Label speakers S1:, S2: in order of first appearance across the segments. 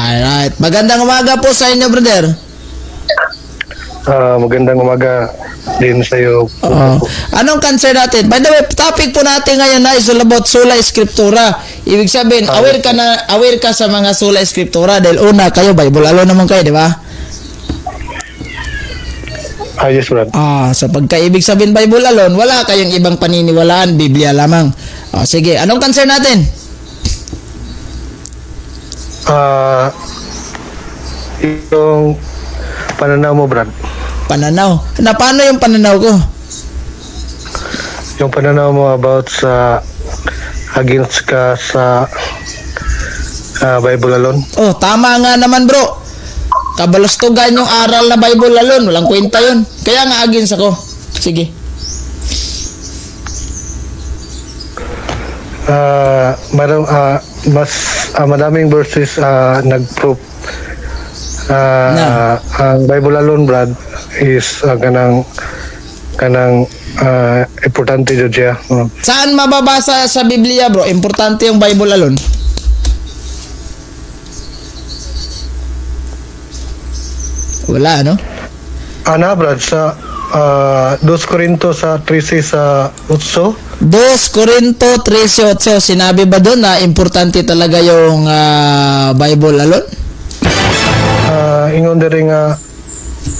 S1: Alright. Magandang umaga po sa inyo, brother.
S2: Magandang umaga din sa iyo.
S1: Oo. Anong concern natin? By the way, topic po natin ngayon na is all about sola scriptura. Ibig sabihin, aware ka na, aware ka sa mga sola scriptura dahil una kayo Bible alone naman kayo, di ba?
S2: Yes, Brad.
S1: Sa pagkaibig sabihin Bible alone, wala kayong ibang paniniwalaan, Biblia lamang. Sige, anong concern natin?
S2: Yung pananaw mo, Brad.
S1: Pananaw. Na paano yung pananaw ko?
S2: Yung pananaw mo about sa against ka sa Bible alone.
S1: Oh, tama nga naman, bro. Kabalastugan yung aral na Bible alone, walang kwenta yun. Kaya nga against ako. Sige.
S2: Mas madaming verses nag-proof
S1: Na.
S2: ang Bible alone, Brad, is kanang kanang importante jud siya.
S1: Saan mababasa sa Biblia, bro? Importante yung Bible alone. Wala, no?
S2: Ana, Brad, sa 2 Corinto sa 13 sa 8.
S1: 2 Corinto 13:8, sinabi ba doon na importante talaga yung Bible alone?
S2: Ingon diri nga,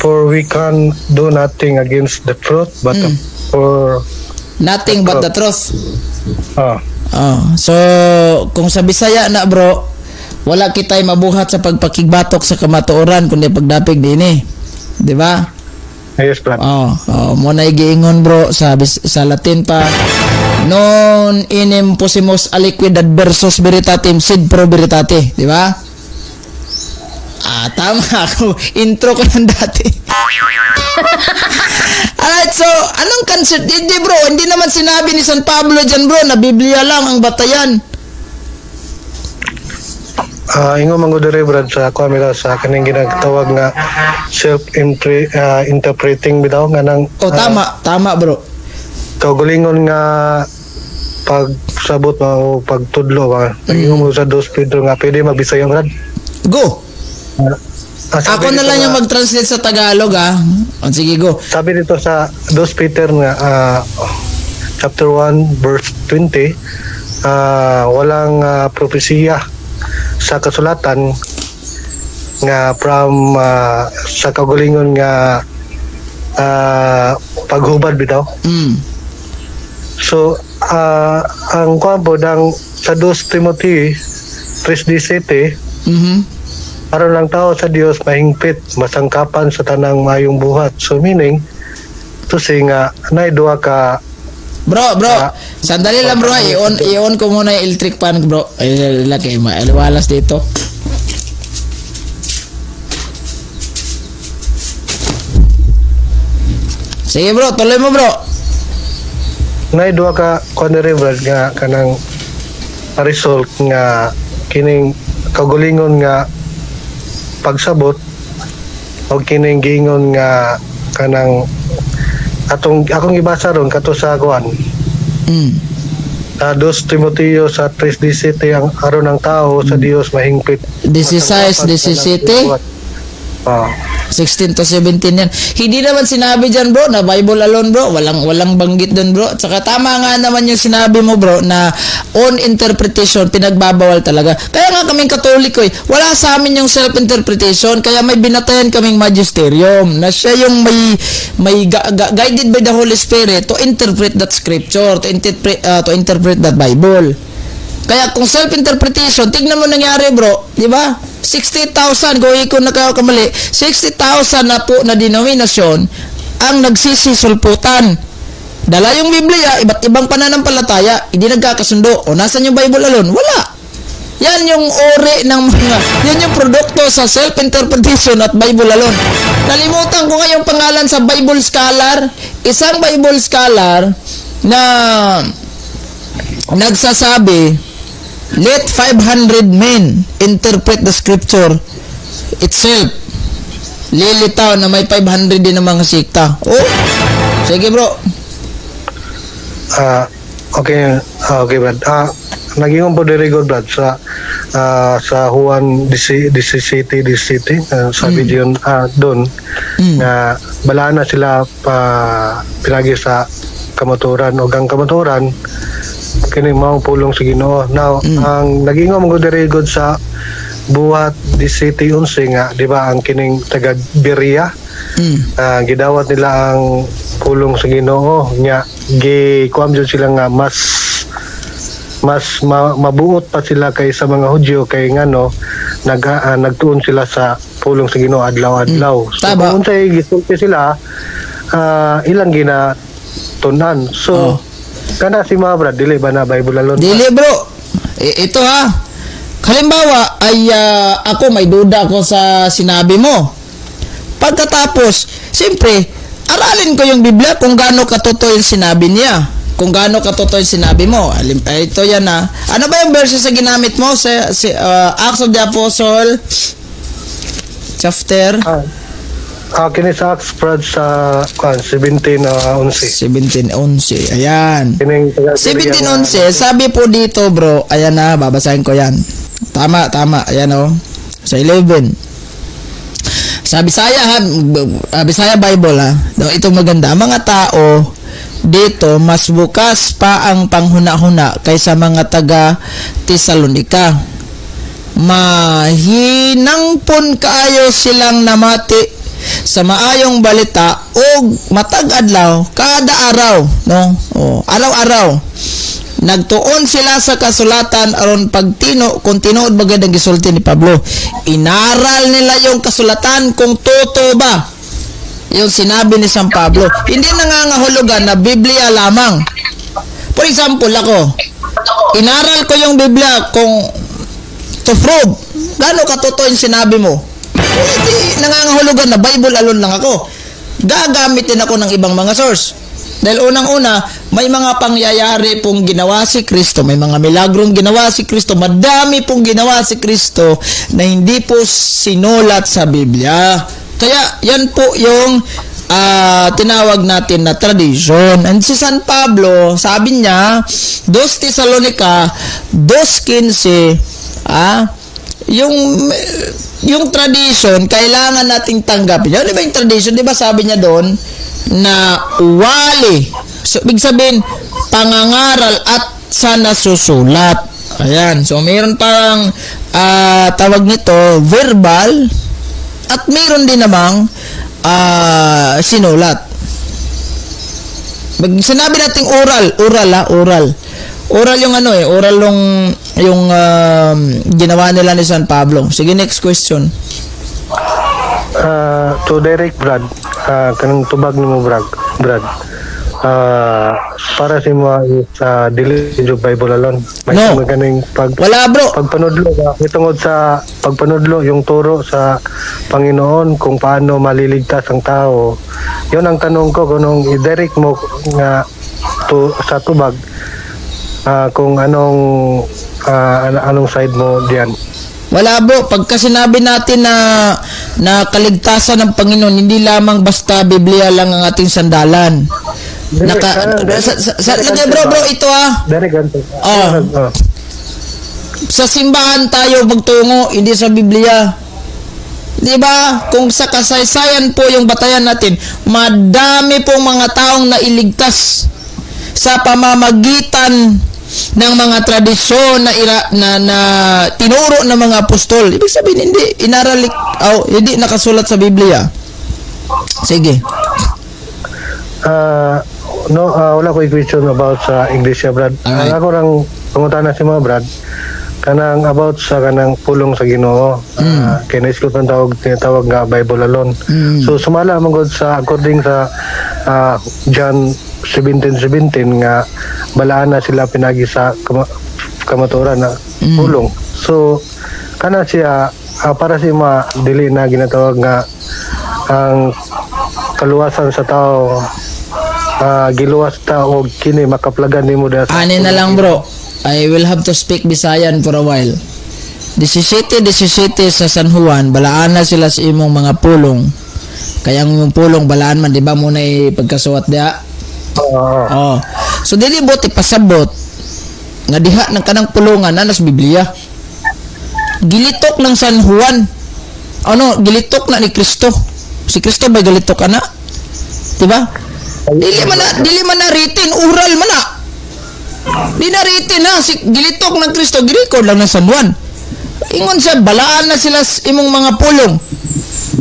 S2: "For we can do nothing against the truth but for"
S1: Nothing but the truth.
S2: Ah.
S1: Oh, so kung sa Bisaya na, bro, wala kitay mabuhat sa pagpakigbatok sa kamatuoran kundi pagdapig dinhi. Di ba?
S2: Yes, Brad.
S1: Oh, mo na giingon, bro, sa Latin pa, non enim possimus aliquid adversus veritatem sed pro veritate, di ba? Tama ako. Intro ko ng dati. Alright, so anong concern? Hindi, bro, hindi naman sinabi ni San Pablo dyan, bro, na Biblia lang ang batayan.
S2: Ingon man gud diri, Brad, sa kuan sa kaning ginatawag nga self interpreting bitaw nga nang
S1: Oh, tama, tama, bro.
S2: Kaugalingon nga pagsabot ba o pagtudlo ba. Ingon mo sa 2 Pedro nga pwede magbisaya, Brad.
S1: Go.
S2: Sabi
S1: Ako na
S2: dito
S1: lang yung mag-translate sa Tagalog, ah. O, sige, go.
S2: Sabi dito sa 2 Peter nga chapter 1 verse 20, walang propesiya sa kasulatan nga from sa kaugalingon nga paghubad bitaw. So ang kuan po dang sa 2 Timothy 3:17, aron lang tao sa Dios mahingpit, masangkapan sa tanang mayong buhat. So meaning to say nga nay duha ka
S1: Bro, bro, sandali lang, bro. I-on ko muna yung electric fan, bro. Ay, laki, maaliwalas dito. Sige, bro, tuloy mo, bro.
S2: Nay duha ka kuan diri, Brad, nga kanang result nga kining kaugalingon nga pagsabot o kining giingon nga kanang atong akong gibasa ron kato sa kuan sa 2 Timoteo sa 3:17, ang aron ang tao sa Dios mahingpit,
S1: 16, 17. 16 to 17 yan. Hindi naman sinabi dyan, bro, na Bible alone, bro. Walang walang banggit doon, bro. At saka tama nga naman yung sinabi mo, bro, na own interpretation, pinagbabawal talaga. Kaya nga kaming Katoliko eh, wala sa amin yung self-interpretation, kaya may binatayan kaming magisterium na siya yung may guided by the Holy Spirit to interpret that scripture, to interpret that Bible. Kaya kung self-interpretation, tignan mo nangyari, bro, di ba? 60,000, kung ikaw nakakamali, 60,000 na po na denominasyon ang nagsisisulputan. Dala yung Biblia, iba't ibang pananampalataya, hindi nagkakasundo. O nasan yung Bible alone? Wala. Yan yung uri ng mga, yan yung produkto sa self-interpretation at Bible alone. Nalimutan ko nga yung pangalan sa Bible scholar. Isang Bible scholar na nagsasabi, "Let 500 men interpret the scripture itself." Lilitaw na may 500 din ng mga sikta. Oh, sige, bro.
S2: Okay, okay, Brad. Nagingon po diri gud, Brad, sa sa Juan 17 17 sa video doon nga balaan na sila pa pinagi sa kamaturan o ang kamaturan kini mao pulong sa Ginoo. Now, ang nagingon mo diri gud sa Buhat 17:11 nga, di ba, ang kining taga Berea, gidawat nila ang pulong sa Ginoo nya gi kuam jud sila nga mas mas mabuot pa sila kaysa mga Hudyo kay ngano nagtuon sila sa pulong sa Ginoo adlaw-adlaw. So
S1: Tama.
S2: kung unsay gisulti sila, ilang ginatunan. So kana si mga brad, dili ba na Bible alone?
S1: Dili, bro. Ito ha. Halimbawa ay ako may duda ako sa sinabi mo. Pagkatapos, siyempre, aralin ko yung Biblia kung gaano katotoo yung sinabi niya. Kung gaano katotoo yung sinabi mo. Eh, ito yan ha. Ano ba yung verses na ginamit mo? Sa Acts of the Apostle, chapter
S2: Kini sa Acts, brad, sa kuan 17 11.
S1: 17:11. Ayan.
S2: Kining taga Berea nga-
S1: 17:11, sabi po dito, bro, ayan na, babasahin ko yan. Tama, tama, ayan oh. Sa 11. Sa Bisaya ha, Bisaya Bible ha. No, ito maganda. Ang mga tao dito mas bukas pa ang panghuna-huna kaysa mga taga Tesalonika. Mahinangpon kaayo silang namati sa maayong balita og matag adlaw, kada araw, no? Oh, araw-araw nagtuon sila sa kasulatan aron pagtino kung tinuod ba gid ang gisulti ni Pablo. Inaral nila yung kasulatan kung totoo ba yung sinabi ni San Pablo. Hindi nangangahulugan na Biblia lamang. For example, ako, inaral ko yung Biblia kung to prove gaano katotoo yung sinabi mo. Hindi nangangahulugan na Bible alone lang ako. Gagamitin ako ng ibang mga source. Dahil unang-una, may mga pangyayari pong ginawa si Kristo, may mga milagrong ginawa si Kristo, madami pong ginawa si Kristo na hindi po sinulat sa Biblia. Kaya yan po yung tinawag natin na tradition. And si San Pablo, sabi niya, 2 Tesalonica 2:15, yung tradition, kailangan nating tanggapin. Yan, di ba yung tradition, di ba sabi niya doon, na wali. So, ibig sabihin, pangangaral at sa nasusulat. Ayan. So, mayroon parang tawag nito, verbal, at mayroon din namang sinulat. Pag sinabi nating oral, oral ha, oral. Oral yung ano eh, oral yung ginawa nila ni San Pablo. Sige, next question.
S2: To direct, Brad, kanang tubag nimo, Brad, Brad. Para sa mo is dili jud Bible alone. May
S1: No.
S2: no. Kaning pag
S1: Wala, bro.
S2: Pagpanudlo ba tungod sa pagpanudlo, yung turo sa Panginoon kung paano maliligtas ang tao. Yun ang tanong ko kung nung i-direct mo nga to, sa tubag, kung anong anong side mo diyan.
S1: Wala, bro, pagka sinabi natin na na kaligtasan ng Panginoon, hindi lamang basta Biblia lang ang ating sandalan. Naka, sa, bro, bro, ito ah.
S2: Direct ganito.
S1: Ah.
S2: Ah.
S1: Sa simbahan tayo magtungo, hindi sa Biblia. 'Di ba? Kung sa kasaysayan po yung batayan natin, madami pong mga taong nailigtas sa pamamagitan ng mga tradisyon na tinuro ng mga apostol. Ibig sabihin, hindi inaralik, oh, hindi nakasulat sa Biblia. Sige.
S2: No, wala ko question about sa Iglesia, Brad.
S1: Alright.
S2: Ang ako lang pangutana si mga Brad kanang about sa kanang pulong sa Ginoo. Kay ko pang tawag tinatawag nga Bible alone. So sumala man gud sa according sa John 17:17 nga balaan na sila pinagi sa kamatuoran na pulong. So kana siya, para si ma dili na ginatawag nga ang kaluwasan sa tao, giluwas ta og kini makaplagan nimo da sa
S1: Ani na lang, bro. I will have to speak Bisayan for a while. 17:17 sa San Juan, balaan na sila sa imong mga pulong. Kaya ang imong pulong balaan man, di ba mo na pagkasuwat diha?
S2: Oo.
S1: Oh. So dili buot ipasabot. Nga diha ng kanang pulungan na nas Biblia. Gilitok ng San Juan. Ano, gilitok na ni Kristo. Si Kristo ba gilitok ana? Diba? Dili man na written, oral man na. Di na written ha, si gilitok ng Kristo, girecord lang ng San Juan. Ingon siya, balaan na sila sa imong mga pulong.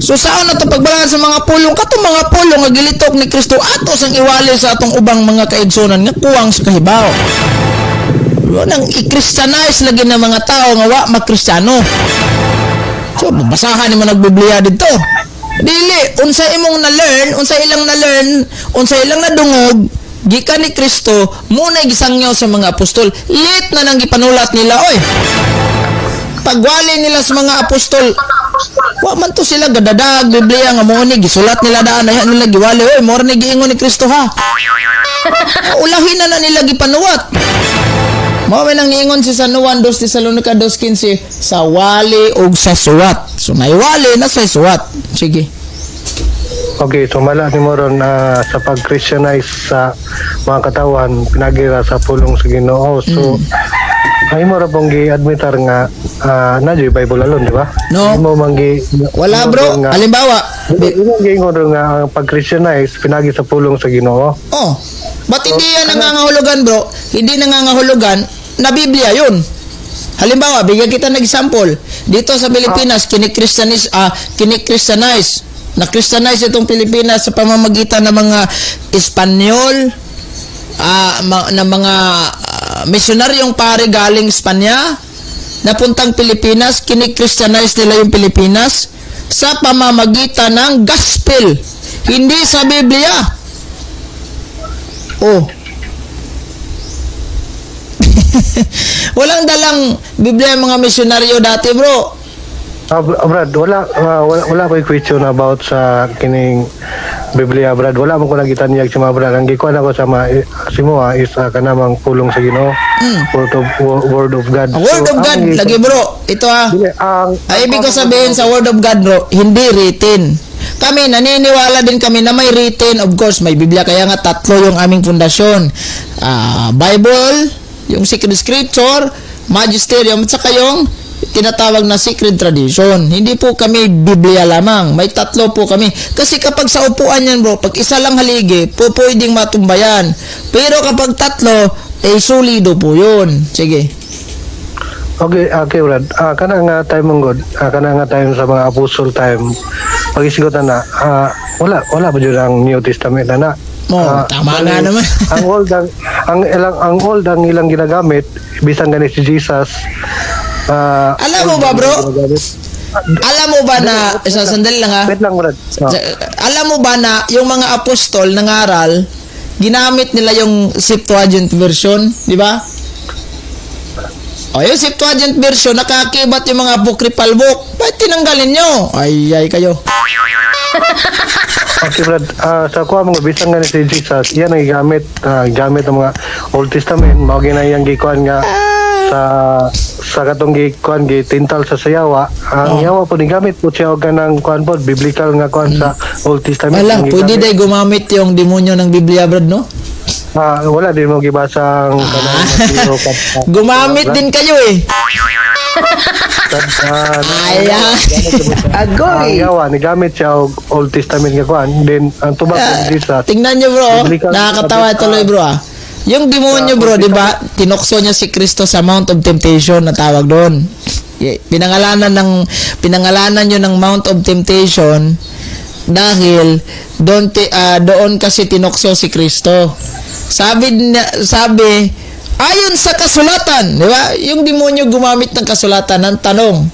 S1: So saan na ito pagbalaan sa mga pulong? Katong mga pulong nga gilitok ni Kristo ato sang iwali sa atong ubang mga kaigsunan nga kuwang sa kahibaw. Nang i-Christianize lagi ng mga tao nga wa makristyano. So, basahan nimo nagbiblia dito. Dili, unsa imong na-learn, unsa ilang na-learn, unsa ilang nadungog, gikan ni Kristo, muna gisangyaw sa mga apostol. Late na nang gipanulat nila, oy. Pagwali nila sa mga apostol, wa man to sila gadadag Biblia nga mo ni gisulat nila daan ay nila giwali, oy, mora ni giingon ni Kristo ha. Ulahin na na nila gipanuwat. Mao man ang niingon si San Juan 2 Tesalonica 2:15 sa wali ug sa suwat. So naiwali na sa suwat. Sige.
S2: Okay, so mala ni mo ron sa pag-Christianize sa mga katawan, pinagira sa pulong sa Ginoo. So, ay mo ra pong gi-admitar nga na Bible alone, di ba?
S1: No.
S2: Imo man gi
S1: Wala
S2: imo
S1: bro.
S2: nga-
S1: Halimbawa,
S2: Imo giingon ron nga ang pag-Christianize pinagi sa pulong sa Ginoo.
S1: Oh. Ba't hindi yan nangangahulugan, bro? Hindi nangangahulugan na Biblia yun. Halimbawa, bigyan kita ng example. Dito sa Pilipinas, kini-Christianize. Na-Christianize itong Pilipinas sa pamamagitan ng mga Espanyol, ng mga misionaryong pare galing Espanya, napuntang Pilipinas, kini-Christianize nila yung Pilipinas sa pamamagitan ng gospel, hindi sa Biblia. Oh. Walang dalang Biblia ang mga misyonaryo dati, bro.
S2: Brad, wala ko'y question about sa kining Biblia, Brad. Wala mo ko nagitanyag sa mga brad. Ang gikuan ako sa mga simoa is kanamang pulong sa Ginoo. Word of God.
S1: Ang Word
S2: So,
S1: of God, lagi bro. Ito ah.
S2: Dili, ang
S1: Ay, ibig ko sabihin sa Word of God, bro, hindi written. Kami, naniniwala din kami na may written. Of course, may Biblia. Kaya nga tatlo yung aming pundasyon. Bible, yung sacred scripture, magisterium, at saka yung tinatawag na sacred tradition. Hindi po kami Biblia lamang. May tatlo po kami. Kasi kapag sa upuan yan, bro, pag isa lang haligi, po pwedeng matumbayan. Pero kapag tatlo, eh, solido po yun. Sige.
S2: Okay, Brad. Kana nga time mong God, kana nga time sa mga apostle time, pag-isigot na, wala pa jud ang New Testament na na.
S1: Oh, tama nga naman.
S2: Ang old ang ilang ginagamit bisan gani si Jesus.
S1: Alam mo
S2: old
S1: ba,
S2: ang
S1: bro?
S2: ilang ginagamit.
S1: Alam mo ba na, isa, sandali lang ha.
S2: Wait lang, Brad.
S1: Alam mo ba na yung mga apostol nangaral, ginamit nila yung Septuagint version, di ba? O, yung Septuagint version, nakakibat yung mga apocryphal book. Ba't tinanggalin nyo? Ay, ay kayo.
S2: Okay, Brad. Sa kuha mga bisan gani si Jesus, iyan ang gigamit, gamit ang mga Old Testament, mao gina iyang gikuan nga sa sa katong gikuan gitintal sa sayawa. Ang yawa po ni gamit po siya og kanang kuan po biblical nga kuan sa Old Testament.
S1: Wala,
S2: ang
S1: pwede
S2: gigamit.
S1: day gumamit yung demonyo ng Biblia, Brad, no?
S2: Wala din mo gibasa ang kanang Mateo.
S1: Gumamit din kayo eh. Ayan.
S2: Ang yawa ni gamit siya og Old Testament nga kuan, then ang tubag ni Jesus
S1: Tingnan nyo bro, oh.
S2: Biblical-
S1: Nakakatawa tuloy bro ah. Yung demonyo bro, di ba? Tinokso niya si Kristo sa Mount of Temptation na tawag doon. Pinangalanan yun ng Mount of Temptation dahil doon kasi tinokso si Kristo. Sabi ayon sa kasulatan, di ba? Yung demonyo gumamit ng kasulatan ng tanong.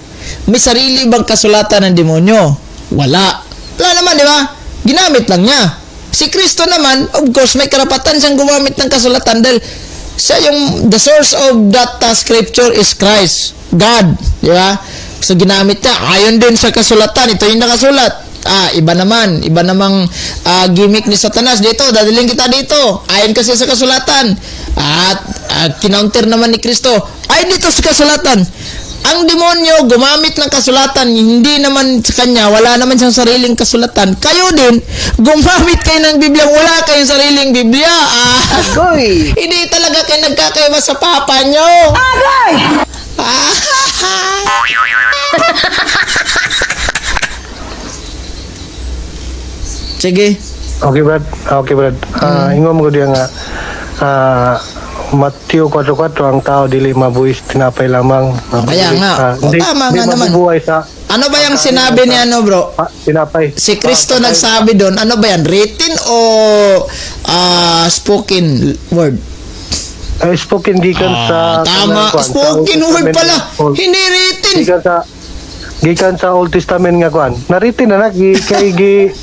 S1: May sarili bang kasulatan ng demonyo? Wala. Wala naman, di ba? Ginamit lang niya. Si Kristo naman, of course, may karapatan siyang gumamit ng kasulatan dahil siya yung the source of that scripture is Christ, God, di ba? So ginamit niya ayon din sa kasulatan, ito yung nakasulat. Iba naman, iba namang gimmick ni Satanas dito, dadalhin kita dito. Ayon kasi sa kasulatan. At kinounter naman ni Kristo, ayon dito sa kasulatan. Ang demonyo gumamit ng kasulatan, hindi naman sa kanya, wala naman siyang sariling kasulatan. Kayo din, gumamit kayo ng Biblia, wala kayong sariling Biblia. Ah.
S3: Agoy!
S1: Hindi talaga kayo nagkakaiba sa papa nyo.
S3: Agoy!
S1: Ah. Sige.
S2: Okay, Brad. Okay, Brad. Ingon mo ko diya nga Mateo 4.4, ang tao dili mabuhis tinapay lamang.
S1: Kaya nga. O,
S2: Hindi,
S1: tama
S2: hindi
S1: nga naman.
S2: mabubuhay sa
S1: Ano ba yung sinabi ni ano, bro?
S2: tinapay.
S1: Si Kristo nagsabi doon, ano ba yan? Written o spoken word?
S2: Ay, spoken gikan sa
S1: Ah, tama.
S2: kanang kuan, sa
S1: Spoken
S2: Old
S1: word
S2: Testament.
S1: pala.
S2: Old-
S1: Hindi written.
S2: Gikan sa Old Testament nga kuan. Nariti na na gi, kay gi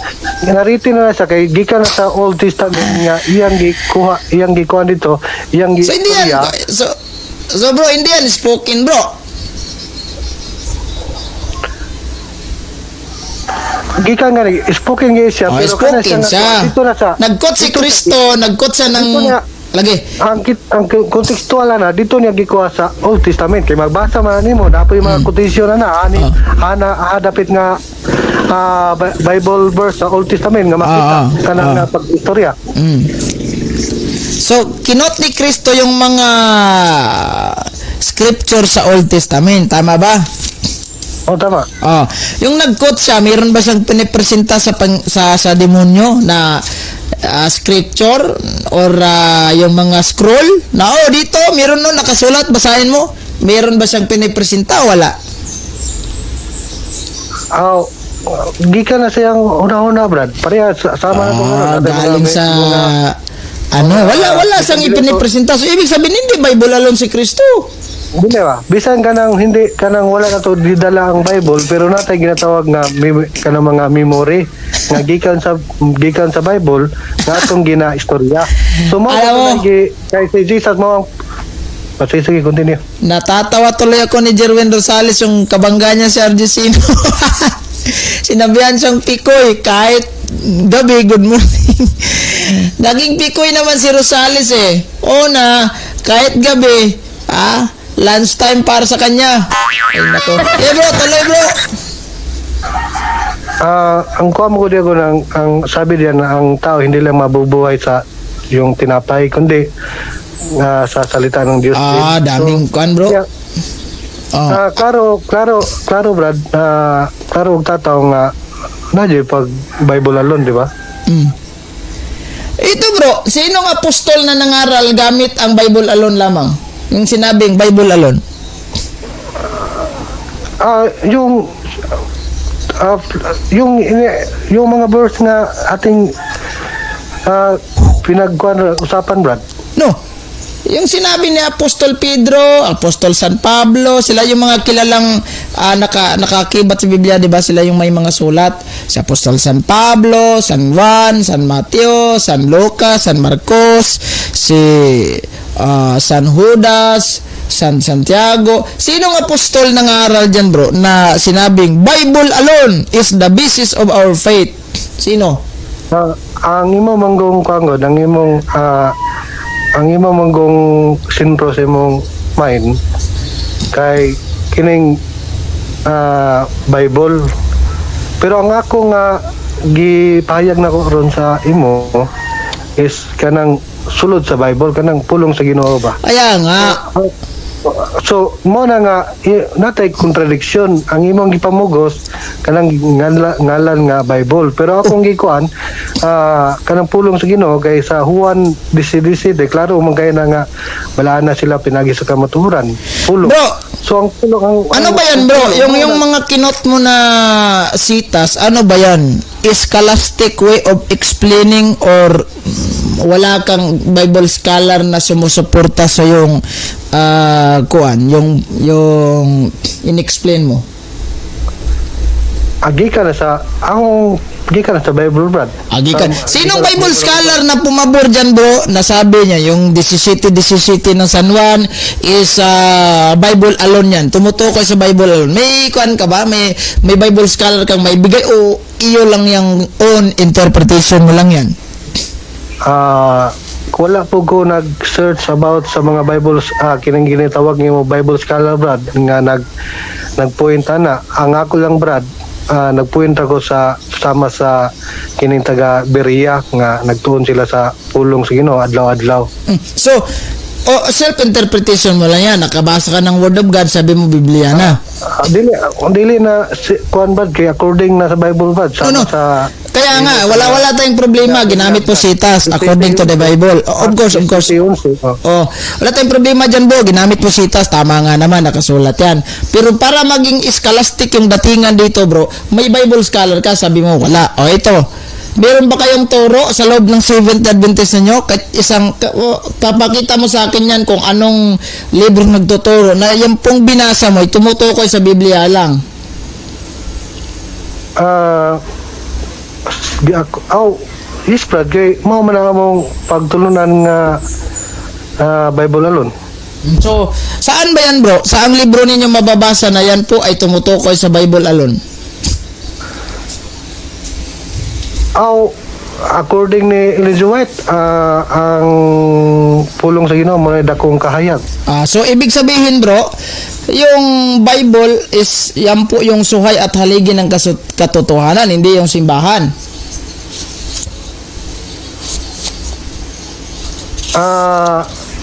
S2: nariti na na siya kay gikan na sa Old Testament nga iyang gikuha, iyang gikuan dito, iyang gi
S1: So hindi yan. So bro, hindi yan spoken, bro.
S2: Gikan nga ni spoken gyud siya,
S1: Oh,
S2: pero kana
S1: spoken
S2: siya nga
S1: siya.
S2: kuan, dito na sa
S1: Nagkot si
S2: dito sa-
S1: Kristo, nagkot siya ng
S2: Dito na-
S1: lagi.
S2: Ang kontekstual na dito niya gikuha sa Old Testament kay magbasa man nimo na yung mga quotation na na ani ana dapit nga Bible verse sa Old Testament nga makita kanang nga pag-istorya.
S1: So, kinot ni Kristo yung mga scripture sa Old Testament, tama ba?
S2: Oh, tama.
S1: Oh, yung nag-quote siya, mayroon ba siyang pinipresenta sa pang, sa demonyo na scripture or yung mga scroll? Na oh, dito meron no nakasulat, basahin mo. Meron ba siyang pinipresenta o wala?
S2: Aw, gikan na siyang una-una, Brad. Pareha sama na po
S1: Ah,
S2: karon.
S1: galing sa ano, wala wala siyang ipinipresenta. So ibig sabihin hindi Bible alone si Kristo.
S2: Hindi ba? Bisan kanang hindi kanang wala na to gidala ang Bible, pero natay ginatawag nga kanang mga memory nga gikan sa Bible nga atong gina-istorya. So mao
S1: Alam mo-
S2: na kay si Jesus mo ang. Ah, sige, sige, continue.
S1: Natatawa tuloy ako ni Jerwin Rosales, yung kabangga niya si Argesino. Sinabihan siyang pikoy kahit gabi, good morning. Naging pikoy naman si Rosales eh. Una, kahit gabi, lunchtime para sa kanya. Ay nako. Eh bro, tuloy, bro.
S2: Ang kuha mo ko Diego ng ang sabi diyan na ang tao hindi lang mabubuhay sa yung tinapay kundi sa salita ng Diyos din.
S1: Daming
S2: So,
S1: kuan, bro.
S2: yeah.
S1: Oh.
S2: Klaro, klaro, klaro, Brad. Klaro og tataw nga na pag Bible alone, di ba?
S1: Ito bro, sinong apostol na nangaral gamit ang Bible alone lamang? Yung sinabing Bible alone.
S2: Yung mga verse nga ating pinagkuan usapan, Brad.
S1: No. Yung sinabi ni Apostol Pedro, Apostol San Pablo, sila yung mga kilalang nakakibat sa Biblia, 'di ba? Sila yung may mga sulat. Si Apostol San Pablo, San Juan, San Mateo, San Lucas, San Marcos, si San Judas, San Santiago. Sinong apostol nangaral diyan, bro, na sinabing Bible alone is the basis of our faith? Sino?
S2: Ang imo manggong kuan gud, ang imo manggong sentro sa imong mind kay kining Bible. Pero ang ako nga gipahayag na ko ron sa imo is kanang sulod sa Bible, kanang pulong sa Ginoo ba.
S1: Kaya nga.
S2: So mo na nga natay contradiction ang imong gipamugos kanang ngalan nga Bible, pero akong gikuan kanang pulong sa Ginoo kay sa Juan 17:17 klaro man kay na nga balaan na sila pinagi sa kamatuoran pulong.
S1: Bro,
S2: So ang pulong ang
S1: ano ba yan, bro?
S2: ang pulong,
S1: Yung
S2: mo
S1: yung
S2: na-
S1: mga kinot mo na sitas, ano ba yan? Scholastic way of explaining or wala kang Bible scholar na sumusuporta sa yung kuan, yung inexplain mo?
S2: Gikan na sa akong gikan na sa Bible, Brad.
S1: Agikan. Sinong
S2: gikan na
S1: Bible
S2: sa
S1: scholar na pumabor dyan, bro? Nasabi niya, yung 17, 17 ng San Juan is Bible alone yan. Tumutukoy sa Bible alone. May kuan ka ba? May Bible scholar kang may bigay o iyo lang yung own interpretation mo lang yan?
S2: Wala po ko nag-search about sa mga Bible, kining ginitawag nimo Bible scholar, Brad, nga nagpoint ana. Ang ako lang, Brad, nagpoint ako sa sama sa kining taga Berea nga nagtuon sila sa pulong sa Ginoo adlaw-adlaw.
S1: So, oh, self-interpretation mo lang yan. Nakabasa ka ng Word of God, sabi mo Biblia na.
S2: Dili dili na si, kuan, Brad, kay according na sa Bible, Brad, sama
S1: No.
S2: sa
S1: Kaya nga, wala tayong problema. Ginamit mo sitas according to the Bible. Oh, of course, of course.
S2: Oh.
S1: Oh, wala tayong problema dyan, bro. Ginamit mo sitas. Tama nga naman, nakasulat yan. Pero para maging scholastic yung datingan dito, bro, may Bible scholar ka, sabi mo, wala. O, ito. Meron ba kayong turo sa loob ng Seventh Adventist ninyo? Kahit isang, oh, papakita mo sa akin yan kung anong libro nagtuturo na yung pong binasa mo ay tumutukoy sa Biblia lang.
S2: Ako, oh, yes, Brad, kay mao man ang among pagtulunan nga Bible alone.
S1: So, saan ba yan, bro? Saang libro ninyo mababasa na yan po ay tumutukoy sa Bible alone?
S2: Aw, according ni Ellen G. White, ang pulong sa Ginoo mo dakong kahayag.
S1: So ibig sabihin, bro, yung Bible is yan po yung suhay at haligi ng katotohanan, hindi yung simbahan.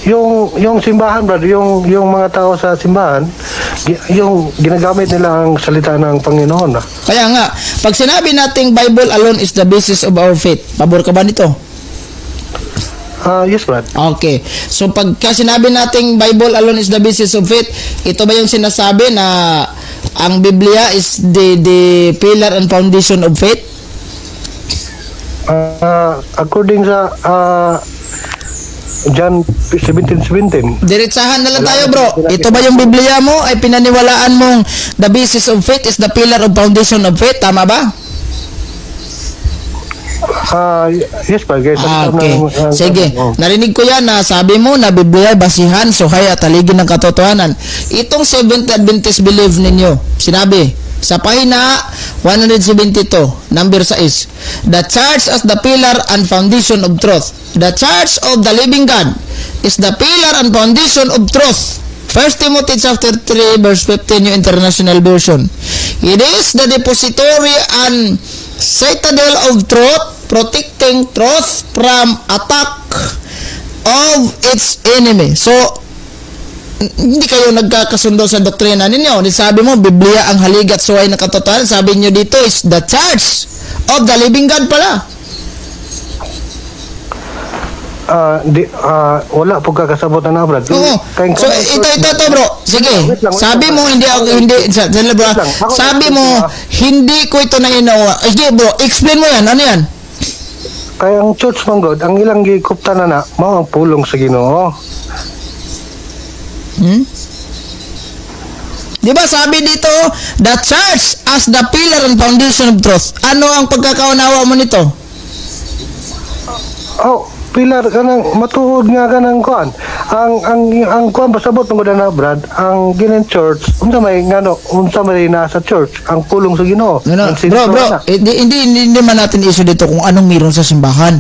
S2: Yung simbahan, brad, yung mga tao sa simbahan, yung ginagamit nila ang salita ng Panginoon.
S1: Kaya nga, pag sinabi nating Bible alone is the basis of our faith, pabor ka ba nito?
S2: Yes, Brad.
S1: Okay. So pagka sinabi nating Bible alone is the basis of faith, ito ba yung sinasabi na ang Biblia is the pillar and foundation of faith?
S2: According sa John 17:17.
S1: Diretsahan na lang tayo, bro. Ito ba yung Biblia mo ay pinaniwalaan mong the basis of faith is the pillar of foundation of faith? Tama ba?
S2: Yes, Brad. Guys,
S1: Ah, okay. Sige. Narinig ko yan na sabi mo na Biblia ay basihan, suhay at haligi ng katotohanan. Itong Seventh Adventist belief ninyo, sinabi sa pahina 172, number 6, "The church as the pillar and foundation of truth. The church of the living God is the pillar and foundation of truth." 1 Timothy chapter 3 verse 15, New International Version. "It is the depository and citadel of truth, protecting truth from attack of its enemy." So, hindi kayo nagkakasundo sa doktrina ninyo. Sabi mo, Biblia ang haligi at suway ng katotohanan. Sabi niyo dito is the church of the living God pala.
S2: Di, wala po kakasabot na, Brad.
S1: Oo. So, ito, bro. Sige.
S2: Wait lang, wait
S1: Sabi
S2: lang.
S1: mo, hindi ako, hindi, bro.
S2: Wait lang. Ako-
S1: Sabi mo, hindi ko ito nainawa. Sige, bro, explain mo yan. Ano yan?
S2: Kaya ang church man God, ang ilang gikupta na na, mao ang pulong sa Ginoo.
S1: Di ba sabi dito, the church as the pillar and foundation of truth. Ano ang pagkakaunawa mo nito?
S2: Oh, pillar kanang matuod nga kanang kuan. Ang kuan pasabot man gud na, Brad, ang ginin church, unsa may ngano, unsa may nasa church, ang pulong sa Ginoo.
S1: No,
S2: Ang
S1: bro,
S2: sentro
S1: bro,
S2: na.
S1: hindi man natin issue dito kung anong meron sa simbahan.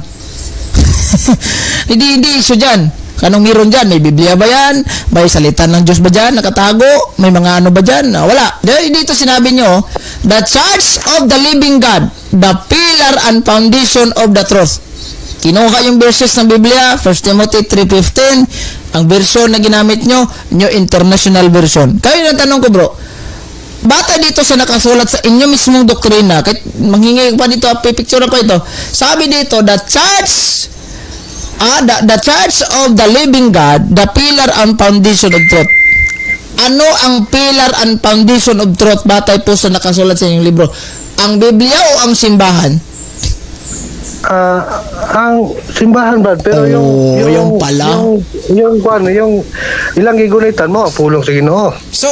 S1: Hindi issue dyan. Anong meron dyan? May Biblia ba yan? May salita ng Diyos ba dyan? Nakatago? May mga ano ba dyan? Wala. Dahil dito sinabi nyo, the church of the living God, the pillar and foundation of the truth. Kinuha yung verses ng Biblia, 1 Timothy 3:15, ang version na ginamit nyo, New International Version. Kaya yung tanong ko, bro, bata dito sa nakasulat sa inyo mismong doktrina, kahit manghingi pa dito, pipicture ko ito. Sabi dito, the church of the living God, the pillar and foundation of truth. Ano ang pillar and foundation of truth batay po sa nakasulat sa inyong libro? Ang Biblia o ang simbahan?
S2: Ang simbahan, Brad, pero yung
S1: Oh,
S2: yung
S1: yung pala.
S2: Yung kuan, yung ilang gigunitan mo ang pulong sa Ginoo.
S1: So,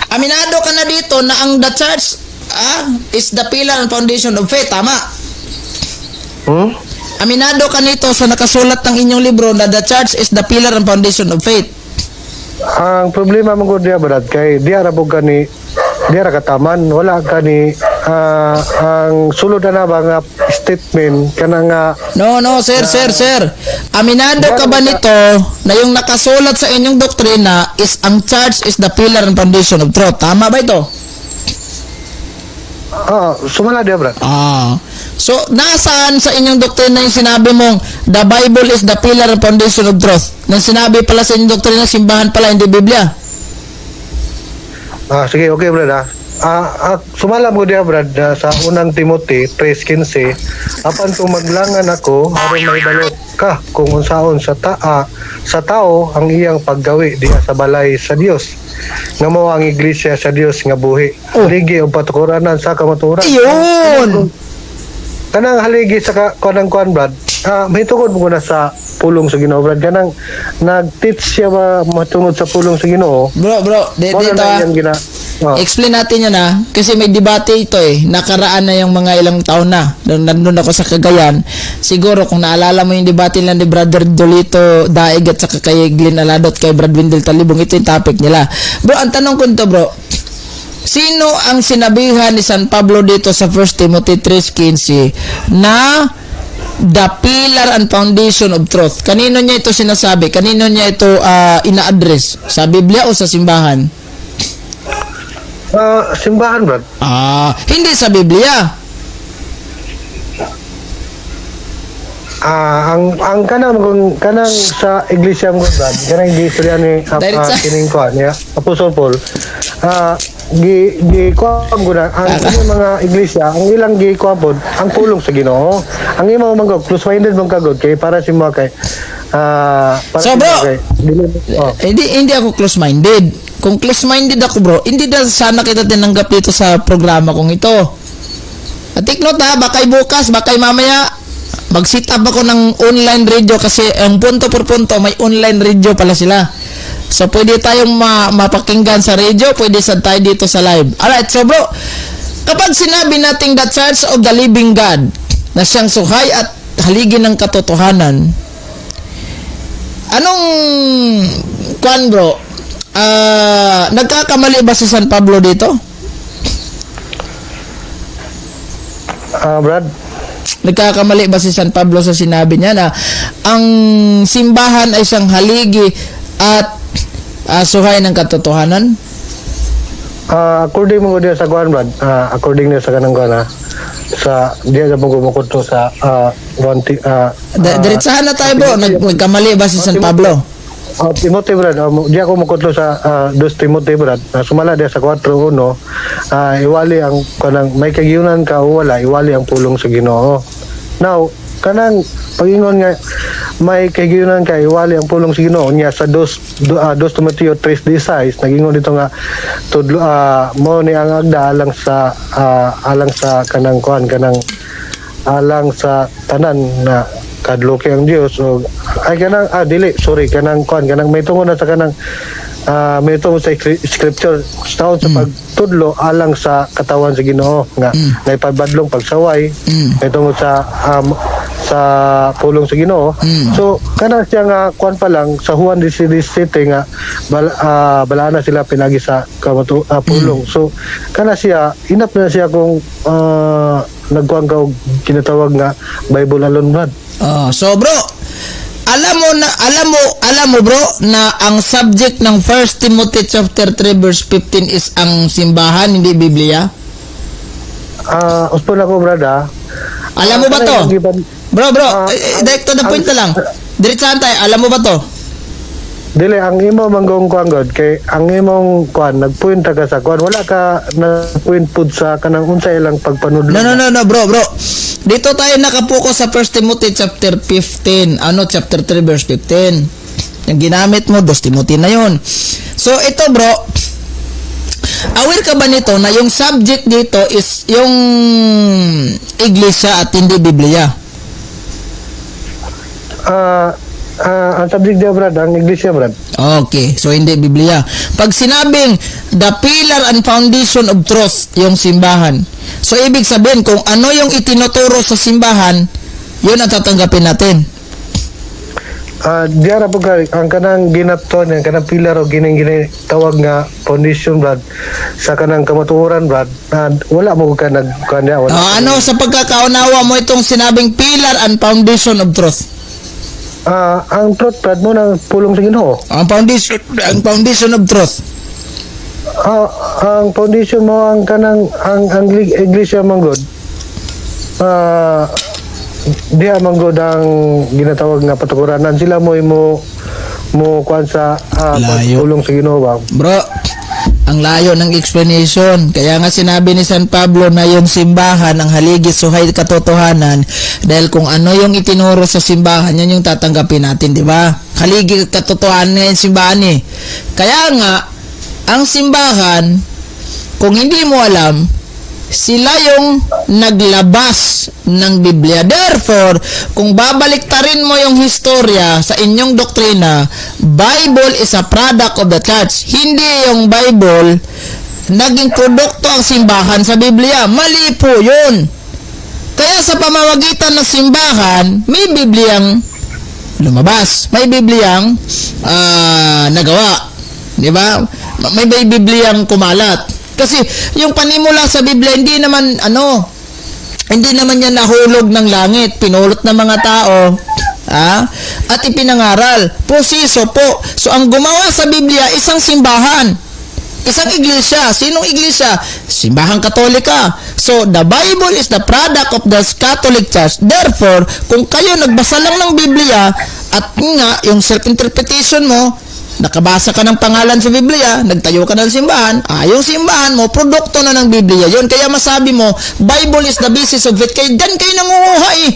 S1: aminado ka na dito na ang the church is the pillar and foundation of faith, tama?
S2: Hmm?
S1: Aminado ka nito sa nakasulat ng inyong libro na the church is the pillar and foundation of faith.
S2: Ang problema man gud diya, Brad, kay di ara ka ni Di ra kataman, wala ka ni ang sulod na ba nga statement kana nga.
S1: No, sir, sir, sir. Aminado ka ba nito na yung nakasulat sa inyong doktrina is ang church is the pillar and foundation of truth? Tama ba ito?
S2: Ah, sumala dia, brad.
S1: Ah. So, nasaan sa inyong doktrina yung sinabi mong the Bible is the pillar and foundation of truth? Nang sinabi pala sa inyong doktrina, simbahan pala, hindi Biblia.
S2: Ah, sige, okay, brad, ah. Sumala mo diya, brad, na sa Unang Timothy 3:15, apan kung maglangan ako aron mahibalo ka kung unsaon sa tao ang iyang paggawi diha sa balay sa Dios nga mao ang iglesia sa Dios nga buhi, haligi og patukuranan sa kamatuoran.
S1: Iyon!
S2: Kanang haligi sa kanang kuan, brad, mahitungod mo na sa pulong sa Ginoo, brad, kanang nag-teach siya ba matungod sa pulong sa Ginoo.
S1: Bro, bro,
S2: Mao
S1: dito
S2: na
S1: ah.
S2: iyang gina oh.
S1: Explain natin yan ah. Kasi may debate ito eh. Nakaraan na yung mga ilang taon na. Nung nandun ako sa Cagayan. Siguro kung naalala mo yung debate lang ni Brother Dolito Daig at saka kay Glenn Alado at kay Brad Wendell Talibong. Ito yung topic nila. Bro, ang tanong ko nito, bro. Sino ang sinabihan ni San Pablo dito sa 1 Timothy 3:15 na the pillar and foundation of truth? Kanino niya ito sinasabi? Kanino niya ito ina-address? Sa Biblia o sa simbahan?
S2: Ah, simbahan, brad.
S1: Ah, hindi sa Biblia.
S2: Ah, ang kanang kung kanang sa iglesia mo, brad, kanang giistorya ni
S1: Diretsa.
S2: Kining kuan niya, Apostol Paul. Gi gi kuan ko na ang kini mga iglesia, ang ilang gi kuan pod, ang pulong sa Ginoo. Ang imo man gud close minded man kagod kay para si mo kay para
S1: So,
S2: si mo
S1: bro,
S2: kay dili oh.
S1: Hindi hindi ako close-minded. Kung close-minded ako, bro, hindi na sana kita tinanggap dito sa programa kong ito. At take note ha, bakay bukas, bakay mamaya, mag-sit up ako ng online radio kasi ang Punto por Punto, may online radio pala sila. So, pwede tayong mapakinggan sa radio, pwede sad tayo dito sa live. Alright, so bro, kapag sinabi nating the Church of the Living God, na siyang suhay at haligi ng katotohanan, anong kwan, bro? Nagkakamali ba si San Pablo dito?
S2: Ah, Brad.
S1: Nagkakamali ba si San Pablo sa sinabi niya na ang simbahan ay siyang haligi at suhay ng katotohanan?
S2: According mo diya sa kuan, Brad, according niya sa kanang kuan sa diya sa mo to sa one.
S1: Diretsahan na tayo, bro. Nagkamali ba si San Pablo?
S2: Oh, Timothy, brad, di ako mukutlo sa dos Timothy, brad. Sumala diya sa 4:1, iwali ang kanang may kagiyunan ka o wala, iwali ang pulong sa Ginoo. Now, kanang pagingon nga may kagiyunan ka, iwali ang pulong sa Ginoo niya sa dos Timoteo 3:16, nagingon dito nga tudlo mo ni ang agda alang sa kanang kuan kanang alang sa tanan na kadloki ang Dios o ay kanang dili, sorry, kanang kuan kanang may tungod na sa kanang may tungod sa scripture sa sa pagtudlo alang sa katawan sa Ginoo nga naipabadlong pagsaway, may tungod sa pulong sa Ginoo. So kana siya nga kuan pa lang sa Juan 17 nga balaan na sila pinagi sa pulong. So kana siya enough na siya kung nagkuan ka og kinatawag nga Bible alone, brad.
S1: Oh, so bro, alam mo bro na ang subject ng 1 Timothy chapter 3 verse 15 is ang simbahan, hindi Biblia?
S2: Uspon ako, brad, ah.
S1: Alam mo ba
S2: Kanang
S1: to?
S2: iyang
S1: Bro, bro, direct to the point na lang. Diretsahan tayo. Alam mo ba to?
S2: Dili, ang imo manggong kuan god kay ang imong kuan nagpuwenta ka sa kuan, wala ka nagpuwent pud sa kanang unsa ilang pagpanudlo.
S1: No, bro, bro. Dito tayo nakapokus sa 1 Timothy chapter 15. Ano, chapter 3 verse 15. Yung ginamit mo, 2 Timothy na yun. So, ito, bro, aware ka ba nito na yung subject dito is yung iglesia at hindi Biblia?
S2: Ang subject diya, brad, ang iglesia, brad.
S1: Okay, so hindi Biblia. Pag sinabing the pillar and foundation of truth, yung simbahan. So ibig sabihin kung ano yung itinuturo sa simbahan, yun ang tatanggapin natin.
S2: Diara po ka ang kanang ginapton, ang kanang pillar o gining tawag nga foundation, brad, sa kanang kamatuoran, brad, wala mo ka nag kanya, wala.
S1: Oh, ano sa pagkakaunawa mo itong sinabing pillar and foundation of truth?
S2: Ang truth, brad, mo nang pulong sa Ginoo.
S1: Ang foundation of truth.
S2: Ang foundation mo ang kanang ang iglesia man gud. Diha man gud ang ginatawag nga patukuranan, sila mo mo mo kuan sa
S1: Layo.
S2: pulong sa Ginoo ba.
S1: Bro, ang layo ng explanation. Kaya nga sinabi ni San Pablo na yung simbahan ang haligi suhay katotohanan dahil kung ano yung itinuro sa simbahan, yan yung tatanggapin natin, di ba? Haligi katotohanan nga yung simbahan eh. Kaya nga, ang simbahan, kung hindi mo alam, sila yung naglabas ng Biblia. Therefore, kung babaliktarin mo yung historya sa inyong doktrina, Bible is a product of the church. Hindi yung Bible naging produkto ang simbahan sa Biblia. Mali po yun. Kaya sa pamamagitan ng simbahan, may Bibliang lumabas. May Bibliang nagawa. Di ba? May Bibliang kumalat. Kasi yung panimula sa Biblia, hindi naman ano, hindi naman yan nahulog ng langit, pinulot ng mga tao, at ipinangaral. Proseso po. So ang gumawa sa Biblia, isang simbahan. Isang iglesia. Sinong iglesia? Simbahang Katolika. So, the Bible is the product of the Catholic Church. Therefore, kung kayo nagbasa lang ng Biblia at nga, yung self-interpretation mo, nakabasa ka ng pangalan sa Biblia, nagtayo ka ng simbahan, yung simbahan mo, produkto na ng Biblia yun. Kaya masabi mo, Bible is the basis of faith. Kaya dyan kayo nangunguha eh.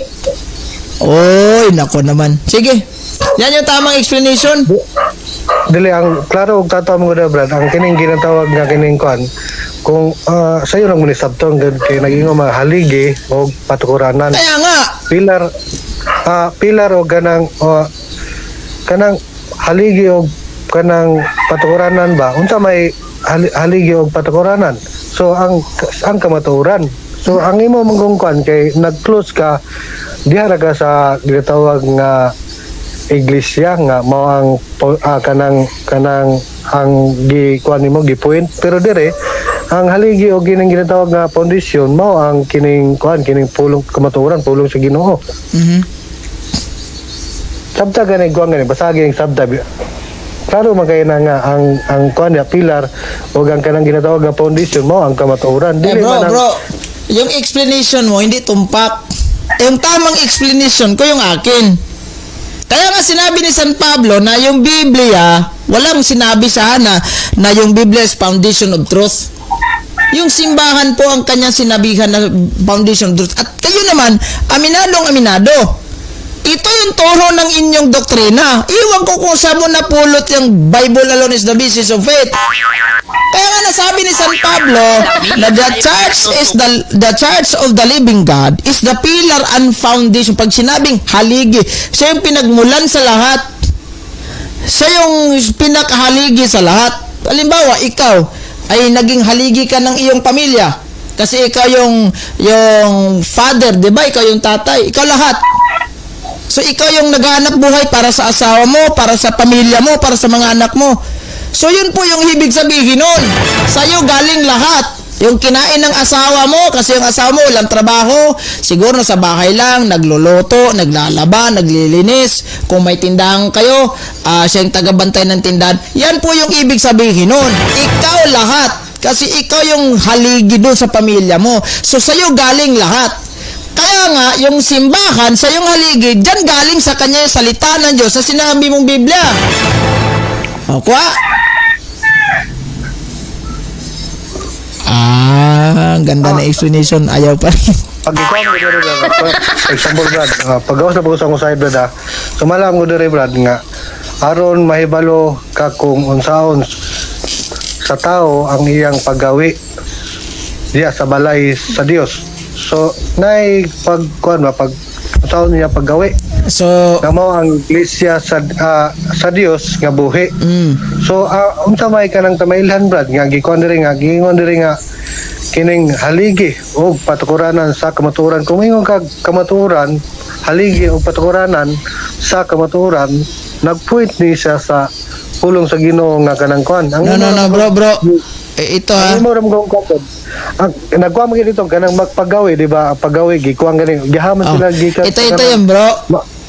S1: Oy, nako naman. Sige. Yan yung tamang explanation.
S2: Dili, ang klaro og tataw mo gud, brad, ang kining ginatawag nga kining kuan kung sayo lang mo ni sabton gud kay naging mga haligi og patukuranan.
S1: Kaya nga,
S2: Pillar og kanang kanang haligi og kanang patukuranan ba, unsa may haligi og patukuranan? So ang kamatuoran, so ang imo mong kuan kay nag-close ka diha ra ka sa ginatawag nga iglesia nga mao ang kanang kanang ang gi kuan nimo, gi point, pero dire ang haligi og kining ginatawag nga foundation mao ang kining kuan, kining pulong kamatuoran, pulong sa Ginoo. Sabta gani kuan gani, basagi ang sabta, klaro man kay na nga ang kuan ya pillar ug ang kanang ginatawag nga foundation mao ang kamatuoran.
S1: Eh,
S2: Dili
S1: bro,
S2: man ang
S1: bro, yung explanation mo, hindi tumpak. Yung tamang explanation ko yung akin. Kaya nga sinabi ni San Pablo na yung Biblia, walang sinabi sa na yung Biblia is foundation of truth. Yung simbahan po ang kanyang sinabihan na foundation of truth. At kayo naman, aminadong aminado. Ito yung turo ng inyong doktrina. Iwan ko kung saan mo napulot yung Bible alone is the basis of faith. Kaya nga nasabi ni San Pablo na the church is the church of the living God is the pillar and foundation. Pag sinabing haligi, siya yung pinagmulan sa lahat. Siya yung pinakahaligi sa lahat. Halimbawa, ikaw ay naging haligi ka ng iyong pamilya. Kasi ikaw yung father, 'di ba? Ikaw yung tatay, ikaw lahat. So ikaw yung naghahanap buhay para sa asawa mo, para sa pamilya mo, para sa mga anak mo. So yun po yung ibig sabihin nun. Sa'yo galing lahat. Yung kinain ng asawa mo, kasi yung asawa mo walang trabaho, siguro nasa bahay lang, nagluluto, naglalaba, naglilinis. Kung may tindahan kayo, siya yung tagabantay ng tindahan. Yan po yung ibig sabihin nun. Ikaw lahat. Kasi ikaw yung haligi doon sa pamilya mo. So sa'yo galing lahat. Kaya nga, yung simbahan sa yung haligi, dyan galing sa kanya yung salita ng Diyos sa sinabi mong Biblia. O, kuha. Ah, ang ganda na explanation. Ayaw pa rin.
S2: Pag ikaw mo diri, brad, example, brad, pagawas na pag ko side, brad, sumala mo diri, brad, nga aron mahibalo ka kung unsaon sa tao ang iyang paggawi diya sa balay sa Dios. So nay pag kuan ba, pag unsaon niya paggawi
S1: So,
S2: na mao ang iglesia sa Dios nga buhi. So unsa may kanang tamailhan, brad, nga gikuan diri nga giingon diri nga Kining haligi og patukuranan sa kamatuoran. Kung ingon kag kamatuoran, haligi og patukuranan sa kamatuoran, nagpoint ni siya sa pulong sa Ginoo nga kanang kuan. Ang
S1: No, no, no, bro, bro. Eh, ito ha.
S2: Ang imo ra mo kung ang nagkuha mo dito kanang magpagawi, di ba? Ang paggawi gikuan gani gihaman
S1: Oh.
S2: sila gikan
S1: Ito, ito yan, bro.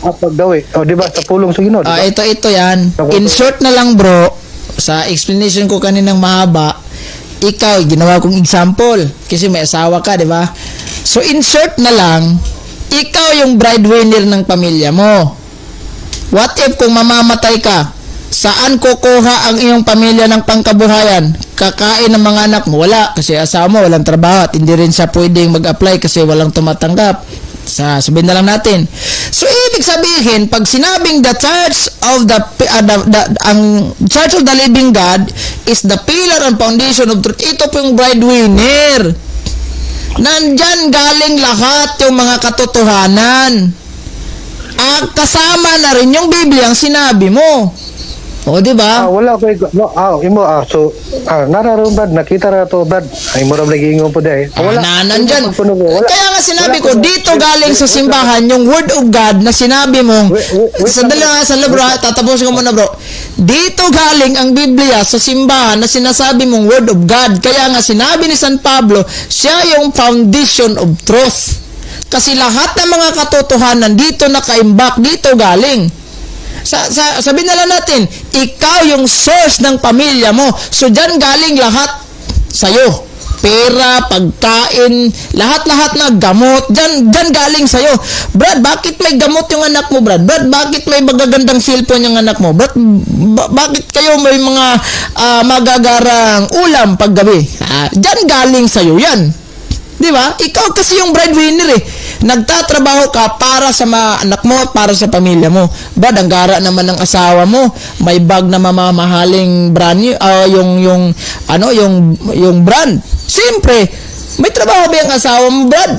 S2: Ang paggawi. Oh, di ba, sa pulong sa Ginoo, di
S1: Ah,
S2: ba?
S1: ito, ito yan. In short na lang, bro, sa explanation ko kaninang mahaba, ikaw, ginawa kong example. Kasi may asawa ka, di ba? So, in short na lang, ikaw yung breadwinner ng pamilya mo. What if kung mamamatay ka, saan kukuha ang iyong pamilya ng pangkabuhayan? Kakain ng mga anak mo? Wala. Kasi asawa mo, walang trabaho at hindi rin siya pwedeng mag-apply kasi walang tumatanggap. Sa sabihin na lang natin. So, ibig sabihin, pag sinabing the church of the ang Church of the Living God is the pillar and foundation of truth, ito po yung breadwinner. Nandyan galing lahat yung mga katotohanan. Ah, kasama na rin yung Biblia ang sinabi mo. O, di ba?
S2: Ah, wala ko, no, imo so nararon, Brad, nakita ra to, Brad. Ay mo ra lagi ingon po dai.
S1: Ah,
S2: Wala.
S1: na, nandyan.
S2: Pagpuno ko, wala.
S1: Kaya nga sinabi
S2: Wala
S1: ko, dito galing sa simbahan yung word of God na sinabi mong,
S2: Wait, wait, wait.
S1: Sandali lang, sandali, bro, ha. Tatapusin ko muna, bro. Dito galing ang Biblia sa simbahan na sinasabi mong word of God. Kaya nga sinabi ni San Pablo, siya yung foundation of truth. Kasi lahat ng mga katotohanan dito nakaimbak, dito galing. Sa sabihin na lang natin, ikaw yung source ng pamilya mo. So dyan galing lahat sa'yo. Pera, pagkain, lahat-lahat na gamot, dyan galing sa'yo. Brad, bakit may gamot yung anak mo, Brad? Brad, bakit may magagandang cellphone yung anak mo? Brad, bakit kayo may mga magagarang ulam paggabi? Ah, dyan galing sa'yo yan. Di ba? Ikaw kasi yung breadwinner eh. Nagtatrabaho ka para sa mga anak mo, para sa pamilya mo. Brad, ang gara naman ng asawa mo. May bag na mamamahaling brand new, yung ano, yung brand. Siyempre, may trabaho ba yung asawa mo, Brad?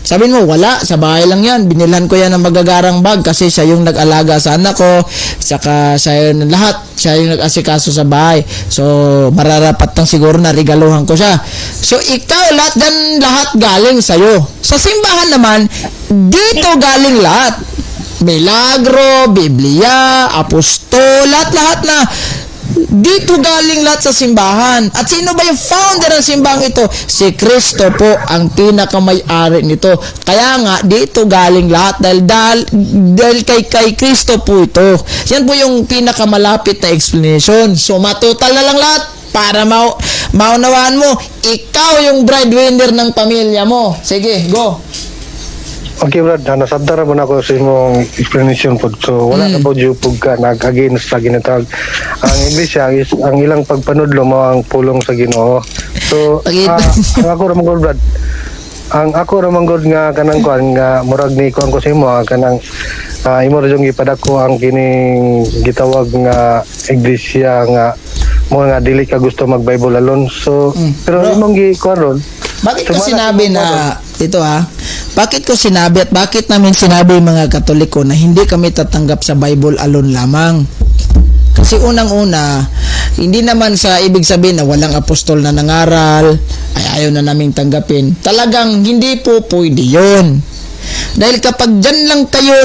S1: Sabihin mo, wala, sa bahay lang yan. Binilhan ko yan ng magagarang bag kasi siya yung nag-alaga sa anak ko, saka siya yung lahat, siya yung nag-asikaso sa bahay. So, mararapat lang siguro na regaluhan ko siya. So, ikaw, lahat dan lahat galing sa'yo. Sa simbahan naman, dito galing lahat. Milagro, Biblia, Apostol, lahat-lahat na dito galing lahat sa simbahan. At sino ba yung founder ng simbahang ito? Si Kristo po ang pinakamay-ari nito. Kaya nga, dito galing lahat dahil kay Kristo po ito. Yan po yung pinakamalapit na explanation. So, matotal na lang lahat para maunawaan mo, ikaw yung breadwinner ng pamilya mo. Sige, go.
S2: Okay, Brad, nasabtan ra mo na ako sa imong explanation po. So wala na po jud pug ka nag-against sa ginatawag. Ang iglesia is ang ilang pagpanudlo mo ang pulong sa Ginoo. So ang ako ra man gud, Brad. Ang ako ra man gud nga kanang kuan nga murag ni kuan ko sa imo, kanang imo ra jung gipadako ang kining gitawag nga iglesia nga mo nga dili ka gusto mag Bible alone. So pero
S1: Bro.
S2: imong gi kuan ron.
S1: Bakit ko
S2: Sumala
S1: sinabi
S2: sa
S1: na ito ha? Bakit ko sinabi at bakit namin sinabi, mga Katoliko, na hindi kami tatanggap sa Bible alone lamang? Kasi unang-una, hindi naman sa ibig sabihin na walang apostol na nangaral, ay ayaw na naming tanggapin. Talagang hindi po pwede yun. Dahil kapag dyan lang kayo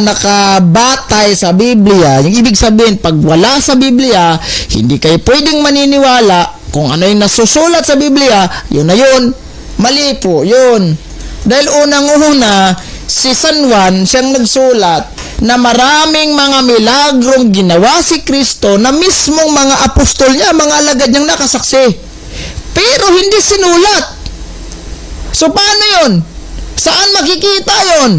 S1: nakabatay sa Biblia, yung ibig sabihin, pag wala sa Biblia, hindi kayo pwedeng maniniwala kung ano yung nasusulat sa Biblia, yun na yun. Mali po yun. Dahil unang-una, si San Juan, siyang nagsulat na maraming mga milagrong ginawa si Kristo na mismong mga apostol niya, mga alagad niyang nakasaksi. Pero hindi sinulat. So paano yun? Saan makikita yun?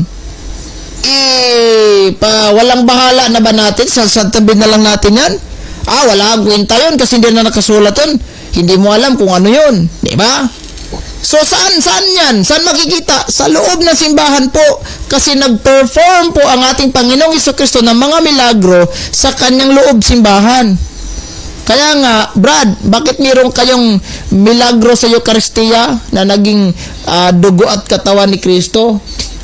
S1: Eh, pa, walang bahala na ba natin? Sa tabi na lang natin yan? Ah, wala akong kwenta yun kasi hindi na nakasulat yun. Hindi mo alam kung ano yun. Di ba? So saan yan? Saan makikita? Sa loob ng simbahan po. Kasi nag-perform po ang ating Panginoong Kristo ng mga milagro sa kanyang loob simbahan. Kaya nga, Brad, bakit meron kayong milagro sa Eucharistia na naging dugo at katawan ni Kristo?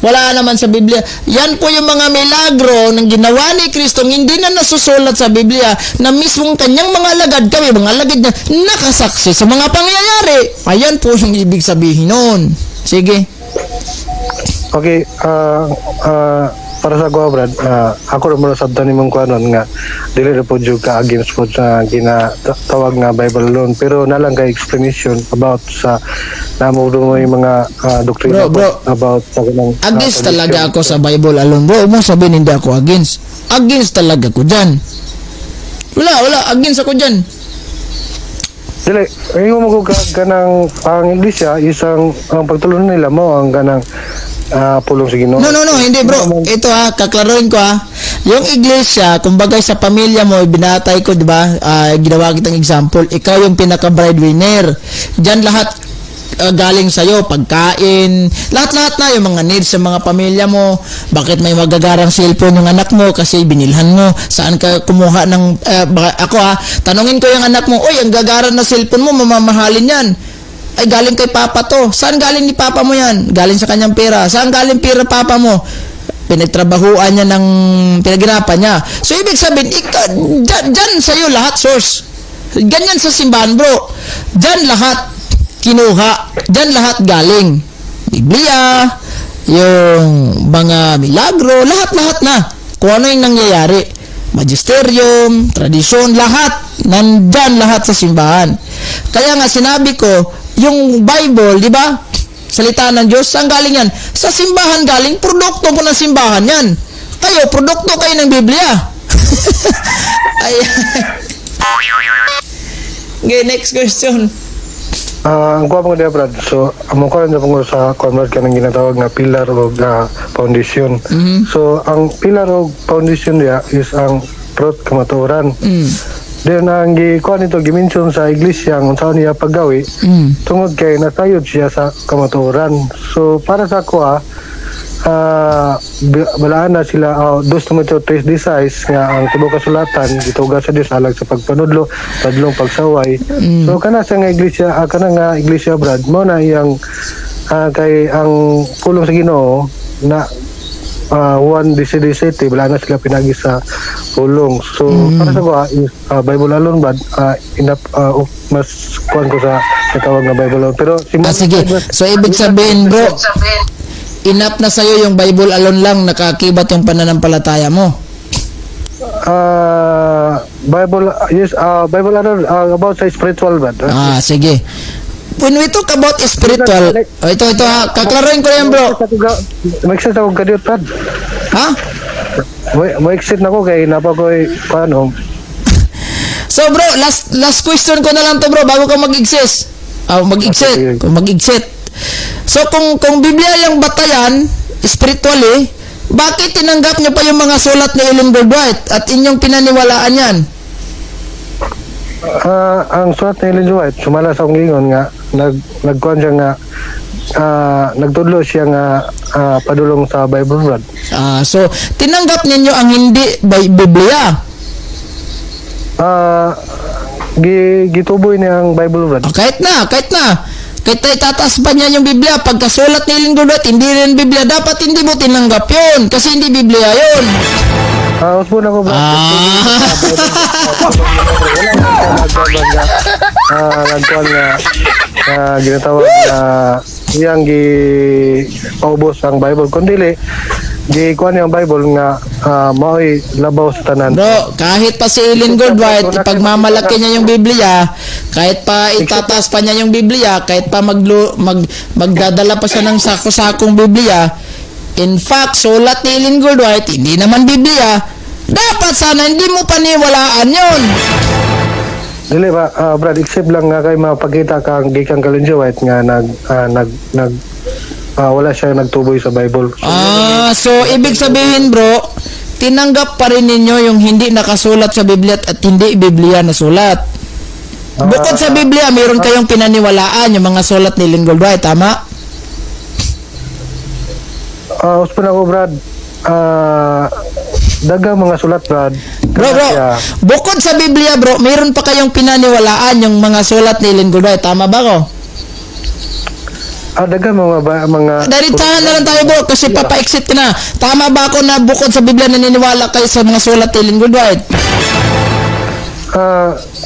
S1: Wala naman sa Biblia. Yan po yung mga milagro ng ginawa ni Kristo hindi na nasusulat sa Biblia na mismong kanyang mga alagad kami, mga alagad niya, nakasaksi sa mga pangyayari. Ayan po yung ibig sabihin nun. Sige.
S2: Okay, para sa ako, Brad, ako rin muna sa nimong kuanon nga dili ra po jud ka against po sa ginatawag nga Bible alone, pero nalang kay explanation about sa namo mo yung mga doktrina
S1: Bro, bro.
S2: po about sa kanang
S1: Against
S2: tradition.
S1: talaga ako sa Bible alone, bro. Huwag mong sabihin hindi ako against. Against talaga ko dyan. Wala, wala. Against ako dyan.
S2: Dili, ingon mo ko ka, kanang ang iglesia isang ang pagtulon nila mo ang kanang pulong sa Ginoo.
S1: No, no, no, hindi, bro. Ito ha, kaklaruhin ko ha. Yung iglesia, kumbaga sa pamilya mo, binatay ko, di ba? Ginawa kitang example. Ikaw yung pinaka-breadwinner. Diyan lahat galing sa'yo, pagkain, lahat-lahat na yung mga needs sa mga pamilya mo. Bakit may magagarang cellphone yung anak mo? Kasi binilhan mo. Saan ka kumuha ng, ako ha, tanungin ko yung anak mo, "Uy, ang gagara na cellphone mo, mamamahalin yan." "Ay, galing kay papa to." "Saan galing ni papa mo yan?" "Galing sa kanyang pera." "Saan galing pera papa mo?" "Pinagtrabahuan niya ng pinaghirapan niya." So, ibig sabihin, ikaw, dyan sa'yo lahat source. Ganyan sa simbahan, bro. Dyan lahat kinuha. Dyan lahat galing. Biblia, yung mga milagro, lahat-lahat na. Kung ano yung nangyayari. Magisterium, tradisyon, lahat. Nandyan lahat sa simbahan. Kaya nga sinabi ko, yung Bible, di ba? Salita ng Diyos, saan galing yan? Sa simbahan galing, produkto po ng simbahan yan. Kayo, produkto kayo ng Biblia. Ay. Okay, next question.
S2: Ang kuha mo diya, Brad. So, ang kuha na po sa kuha kanang ginatawag nga pillar o foundation. So, ang pillar o foundation niya is ang truth, kamatuoran. Then ang gikuha nito gimension sa iglesia ang unsaon niya paggawi tungod kay nasayod siya sa kamatuoran. So para sa ako balaan na sila 2 Timoteo 3:16 nga ang tibuok kasulatan gituga sa Dios alang sa pagpanudlo, padlong, pagsaway. So kana sa nga iglesia, kana nga iglesia, Brad, mo na iyang kay ang pulong sa Ginoo na 1 DC wala na sila pinagi sa pulong. So para sa ko is Bible alone, Brad, enough, mas kuan ko sa tawag nga Bible alone. Pero si
S1: Ah, sige. So, ibig sabihin, bro, enough na sa'yo yung Bible alone lang, nakakibat yung pananampalataya mo.
S2: Bible, yes, Bible alone about sa spiritual, Brad.
S1: Ah, sige. When we talk about spiritual, oh, ito, ito ha, kaklaruhin ko yan, bro.
S2: May exit ako kadiyot, Brad.
S1: Ha?
S2: May exit na ko kay napa ko paano.
S1: So bro, last last question ko na lang to, bro, bago ka mag-exist. Ah, mag-exit,
S2: Ah, sige.
S1: kung mag-exit. So kung Biblia yung batayan spiritually, bakit tinanggap niyo pa yung mga sulat ni Ellen G. White at inyong pinaniwalaan yan?
S2: Ang sulat ni Ellen G. White sumala sa akong giingon nga nagkuan siya nga nagtudlo siya nga padulong sa Bible, Brad.
S1: Ah, so tinanggap ninyo ang hindi by Biblia.
S2: Gituboy niya ang Bible, Brad.
S1: Ah, kahit na, kahit na. Kahit na itataas pa niya yung Biblia, pagkasulat ni Ellen G. White, hindi rin Biblia. Dapat hindi mo tinanggap yun kasi hindi Biblia yun.
S2: Usbon ako, Brad. Wala man siya nagkuan nga ginatawag na iyang gi paubos ang Bible kun dili gi kuan ang Bible nga mao'y labaw sa tanan.
S1: Bro, kahit pa si Ellen G. White, ipagmamalaki niya yung Biblia, kahit pa itataas pa niya yung Biblia, kahit pa magdadala pa siya ng sako-sakong Biblia, in fact, sulat ni Ellen G. White, hindi naman Biblia, dapat sana hindi mo paniwalaan yun.
S2: Dili ba, Brad, except lang nga kay mapakita kang gikan kay Ellen G. White nga nag nag nag wala siya nagtuboy sa Bible. So,
S1: Ah, so ibig sabihin, bro, tinanggap pa rin ninyo yung hindi nakasulat sa Biblia at hindi Biblia na sulat. Bukod sa Biblia, mayroon kayong pinaniwalaan yung mga sulat ni Ellen G. White, tama?
S2: Usbon ako, Brad. Daghang mga sulat, Brad.
S1: Bro, bro,
S2: Kaya,
S1: bukod sa Biblia, bro, mayroon pa kayong pinaniwalaan yung mga sulat ni Ellen G. White, tama ba ko?
S2: Daghan mga ba, mga
S1: Diretsahan na lang tayo, bro, kasi papa-exit ka na. Tama ba ako na bukod sa Biblia naniniwala kayo sa mga sulat ni Ellen White?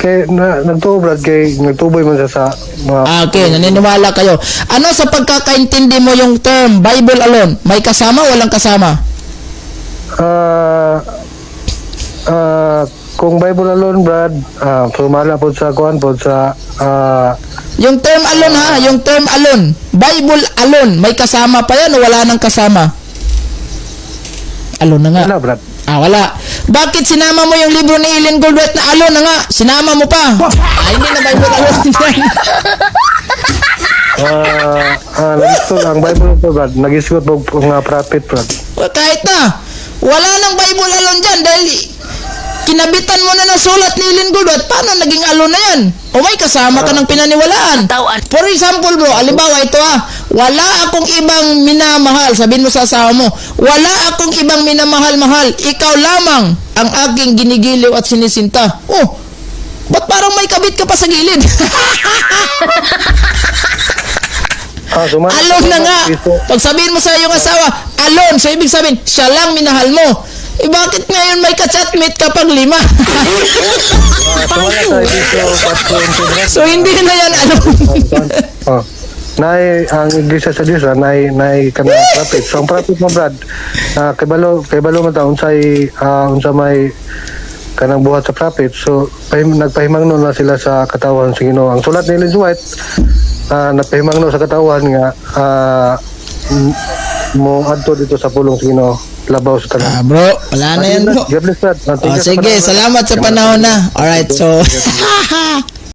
S2: Kay na, nagtuo, Brad, kay nagtuboy man siya sa mga
S1: Ah, okay, naniniwala kayo. Ano sa pagkakaintindi mo yung term Bible alone? May kasama o walang kasama?
S2: Kung Bible alone, Brad, sumala po sa kuan po sa
S1: Yung term alone ha, yung term alone. Bible alone, may kasama pa yan o wala nang kasama? Alone na nga.
S2: Wala, Brad.
S1: Ah, wala. Bakit sinama mo yung libro ni Ellen Goldwhite na alone na nga? Sinama mo pa. Ah, hindi na Bible alone yan.
S2: Nag-isgot ang Bible po, Brad. Nag-isgot po nga prophet, Brad.
S1: Well, kahit na. Wala nang Bible alone dyan dahil kinabitan mo na ng sulat ni Ellen Goldwhite. Paano naging alone na yan? O may kasama ka ng pinaniwalaan.
S3: Tawan.
S1: For example, bro, alimbawa ito ah, wala akong ibang minamahal. Sabihin mo sa asawa mo, wala akong ibang minamahal-mahal. Ikaw lamang ang aking ginigiliw at sinisinta. Oh, ba't parang may kabit ka pa sa gilid?
S2: Sumala
S1: Alone na nga. Pag sabihin mo sa iyong asawa, alone. So, ibig sabihin, siya lang minahal mo. Eh, bakit ngayon may kachatmate ka pang lima?
S2: Sumala sa Efeso 4:20, Brad.
S1: So, hindi na yan alone.
S2: Oh. Nay ang iglesia sa Dios, nay kanang prophet. So ang prophet mo, Brad, kay balo man ta unsay unsa may kanang buhat sa prophet. So nagpahimangno na sila sa katawan sa Ginoo. Ang sulat ni Ellen White, nagpahimangno sa katawan nga mo adto dito sa pulong sa Ginoo labaw sa tanan.
S1: Ah, bro, wala na yan, bro.
S2: God bless, Brad. Thank
S1: Oh,
S2: you sa
S1: sige,
S2: panahon.
S1: salamat sa panahon na. Alright, so